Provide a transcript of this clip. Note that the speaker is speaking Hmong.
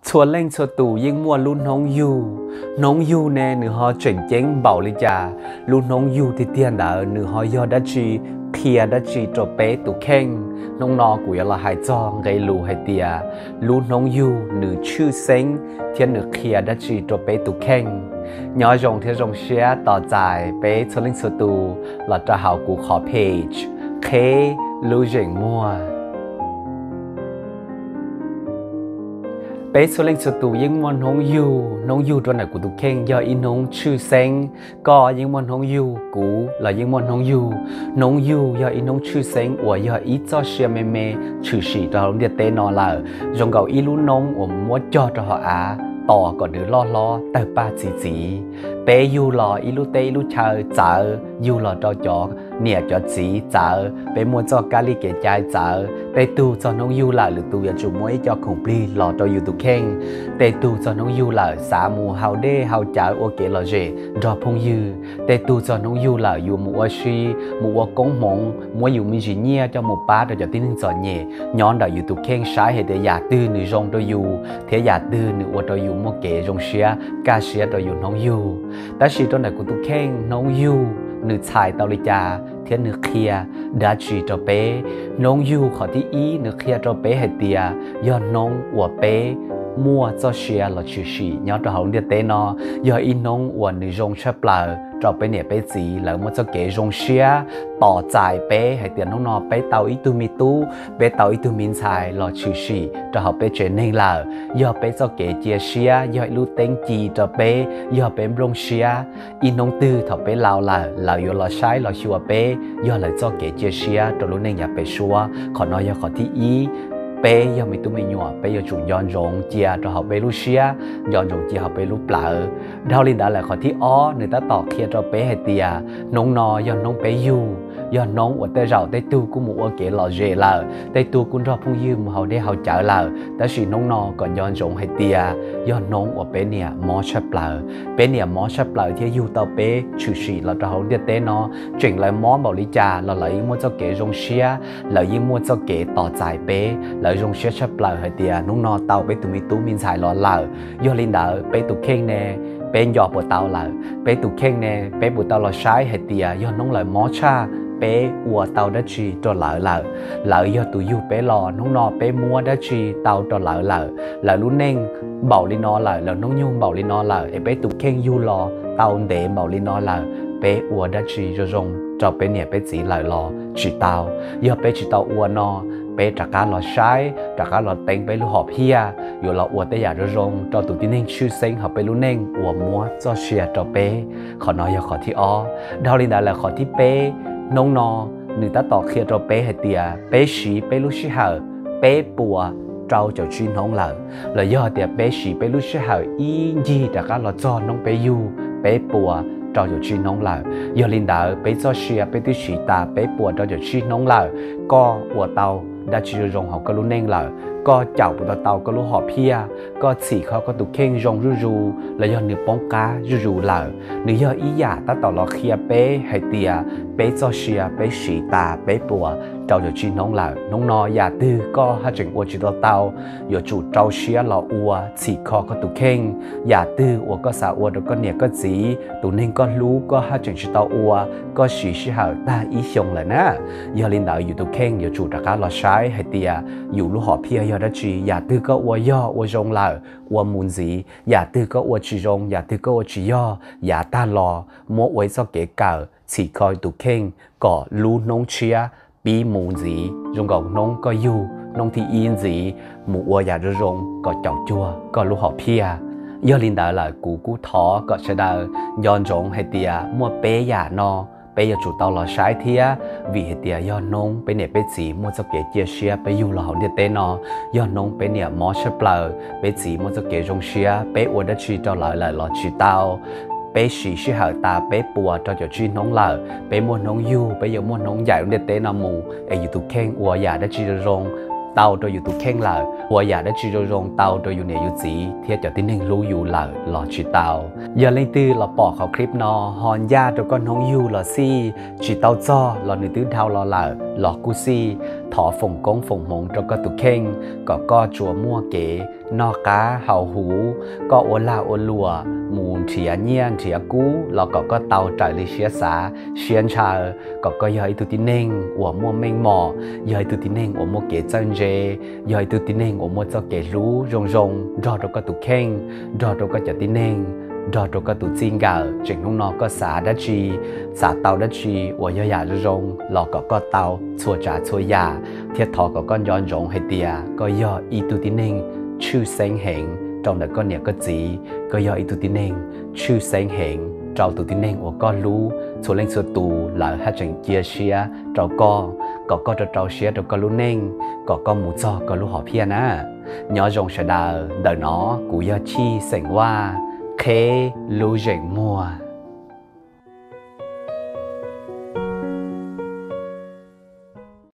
Txhua leej txhua tus yeej muaj lub hnub yug. Hnub yug ne nws ho tseem ceeb npaum li cas? Lub hnub yug tiag tiag ntawd nws ho yog dab tsi, qhia dab tsi rau peb tus kheej? Hnub no kuv yuav los hais txog nqe lus hais tias lub hnub yug nws tshwj xeeb thiab nws qhia dab tsi rau peb tus kheej. Nyob zoo thiab zoo siab tos txais peb txhua leej txhua tus los rau hauv kuv qhov page Qheb Lub Zeem Muag. Peb txhua leej txhua tus yeej muaj hnub yug. Hnub yug rau ntawm kuv tus kheej yog ib hnub tshwj xeeb. Koj yeej muaj hnub yug, kuv los yeej muaj hnub yug. Hnub yug yog ib hnub tshwj xeeb uas yog ib txoj sia me me tshwm sim rau hauv ntiaj teb no lawm, zoo nkaus ib lub noob uas muab cog rau hauv av tos kom nws loj hlob tawg paj txi txiv. Peb yug los ib lub teb ib lub chaw txawv, yug los rau cov niam cov txiv txawv, peb muaj txoj kab li kev cai txawv. Tej tug txog hnub yug lawm lwm tus yuav tsum muaj ib co khoom plig los rau yus tus kheej. Tej tug txog hnub yug lawm xav mus haus dej haus cawv ua kev lom zem nrog phooj ywg. Tej tug txog hnub yug lawm yus mus ua si, mus ua koob hmoov, muab yus me ntsis nyiaj coj mus pab rau cov tib neeg txom nyem. Nyob ntawm yus tus kheej saib hais tias yam twg nws zoo rau yus thiab yam twg nws ua rau yus muaj kev zoo siab kaj siab rau yus hnub yug. Tab sis rau ntawm kuv tus kheej, hnub yug nws txhais tau li cas thiab nws qhia dab tsi rau peb? Hnub yug qhov thib ib nws qhia rau peb hais tias yog hnub uas peb muaj txoj sia los tshwm sim nyob rau hauv ntiaj teb no. Yog ib hnub uas nws zoo tshaj plaws rau peb niam peb txiv, lawv muaj txoj kev zoo siab tos txais peb hais tias hnub no peb tau ib tug me tub, peb tau ib tug me ntxhais los tshwm sim rau hauv peb tsev neeg lawm. Yog peb txoj kev cia siab, yog ib lub teeb ci rau peb, yog peb nplooj siab. Ib hnub twg thaum peb laus lawm, lawv yuav los saib los xyuas peb, yog lawv txoj kev cia siab rau lub neej yav pem suab. Qhov no yog qhov thib ib. Peb yog me tub me nyuam, peb yuav tsum nco ntsoov cia rau hauv peb lub siab, nco ntsoov cia hauv peb lub plawv. Dhau li ntawd lawm qhov thib ob nws tab tom qhia rau peb hais tias hnub no yog hnub peb yug, yog hnub uas tej zaum tej tug kuj mus ua kev lom zem lawm, tej tug kuj nrog phooj ywg mus haus dej haus cawv lawm, tab sis hnub no kom nco ntsoov hais tias yog hnub uas peb niam mob tshaj plaws. Peb niam mob tshaj plaws thiab yug tau peb tshwm sim los rau hauv ntiaj teb no. Tseem lawv mob npaum li cas los lawv yeej muaj txoj kev zoo siab, lawv yeej muaj txoj kev tos txais peb, lawv zoo siab tshaj plaws hais tias hnub no tau peb tus me tub me ntxhais los lawm. Yog li ntawd peb tus kheej ne, peb nco puas tau lawm? Peb tus kheej ne, peb puas tau los saib hais tias yog hnub lawv mob tshaj, peb ua tau dab tsi rau lawv lawm? Lawv yog tus yug peb los, hnub no peb muab dab tsi tau rau lawv lawm? Lawv lub neej npaum li no lawm, lawv hnub nyoog npaum li no lawm, es peb tus kheej yug los tau ntev npaum li no lawm, peb ua dab tsi zoo zoo rau peb niam peb txiv lawm los tsis tau? Yog peb tsis tau ua no, peb rov qab los saib, rov qab los teev peb lub hom phiaj, yuav los ua tej yam zoo zoo rau tus tib neeg tshwj xeeb hauv peb lub neej uas muab txoj sia rau peb. Qhov no yog qhov thib ob. Dhau li ntawd lawm qhov thib peb, hnub no nws tab tom qhia rau peb hais tias peb siv peb lub sij hawm peb puas rau caum tsib hnub lawm, los yog tias peb siv peb lub sij hawm ib ncig rov qab los txog hnub peb yug peb puas rau caum tsib hnub lawm. Yog li ntawd peb txoj sia peb twb siv tas peb puas rau caum tsib hnub lawm, koj ua tau dab tsi zoo zoo hauv koj lub neej lawm? Koj caum puas tau tau koj lub hom phiaj? Koj txhim kho koj tus kheej zoo zuj zus los yog nws poob qab zuj zus lawm? Nws yog ib yam tab tom los qhia peb hais tias peb txoj sia peb siv tas peb puas rau caum tsib hnub lawm. Hnub no yam twg koj haj tseem ua tsis tau tau, yuav tsum rau siab los ua, txhim kho koj tus kheej. Yam twg uas koj xav ua rau koj niam koj txiv, tus neeg koj hlub, koj haj tseem tsis tau ua, koj siv sij hawm tag ib xyoos lawm na. Yog li ntawd yus tus kheej yuav tsum rov qab los saib hais tias yus lub hom phiaj yog dab tsi, yam twg koj ua yog ua zoo lawm, ua mus ntxiv, yam twg koj ua tsis zoo, yam twg koj ua tsis yog, yav tag los muab ua ib txoj kev kawm, txhim kho tus kheej kom lub hnub tshiab pib mus ntxiv zoo nkaus hnub koj yug hnub thib ib ntxiv, mus ua yam zoo zoo kom caum cuag koj lub hom phiaj. Yog li ntawd lawm kuv kuj thov kom sawv daws nco ntsoov hais tias muaj peb yam no peb yuav tsum tau los saib thiab, vim hais tias yog hnub peb niam peb txiv muaj txoj kev cia siab peb yug los hauv ntiaj teb no, yog hnub peb niam mob tshaj plaws peb txiv muaj txoj kev zoo siab, peb ua dab tsi rau lawv lawm los tsis tau. Peb siv sij hawm tas peb puas rau caum tsib hnub lawm, peb muaj hnub yug peb yuav muaj hnub ncaim lub ntiaj teb no mus, es yus tus kheej ua yam dab tsi zoo zoo tau rau yus tus kheej lawm, ua yam dab tsi zoo zoo tau rau yus niam yus txiv thiab cov tib neeg hlub yus lawm los tsis tau. Yog leej twg los pom qhov clip no ho ncaj rau koj hnub yug los xij, tsis tau txog los nws twb dhau los lawm los kuj xij, Thov foom koob foom hmoov rau koj tus kheej kom koj tsuas muaj kev noj qab haus huv, koj ua lag ua luam mus nrhiav nyiaj nrhiav kub los kom koj tau raws li siab xav siab ntshaw, kom koj yog ib tug tib neeg uas muaj meej mom, yog ib tug tib neeg uas muaj kev txawj ntse, yog ib tug tib neeg uas muaj txoj kev hlub zoo zoo nrog rau koj tus kheej, nrog rau koj cov tib neeg, nrog rau koj tus txij nkawm. Tseem hnub no koj xav dab tsi, xav tau dab tsi uas yog yam zoo zoo los kom koj tau txhua tsav txhua yam, thiab thov kom koj nco ntsoov hais tias koj yog ib tug tib neeg tshwj xeeb heev rau ntawm koj niam koj txiv, koj yog ib tug tib neeg tshwj xeeb heev rau tus tib neeg uas koj hlub. Txhua leej txhua tus lawv haj tseem cia siab rau koj, kom koj rau rau siab rau koj lub neej, kom koj mus txog koj lub hom phiaj na. Nyob zoo sawv daws, ntawm no kuv yog Chij xeem Vaj, qheb lub zeem muag.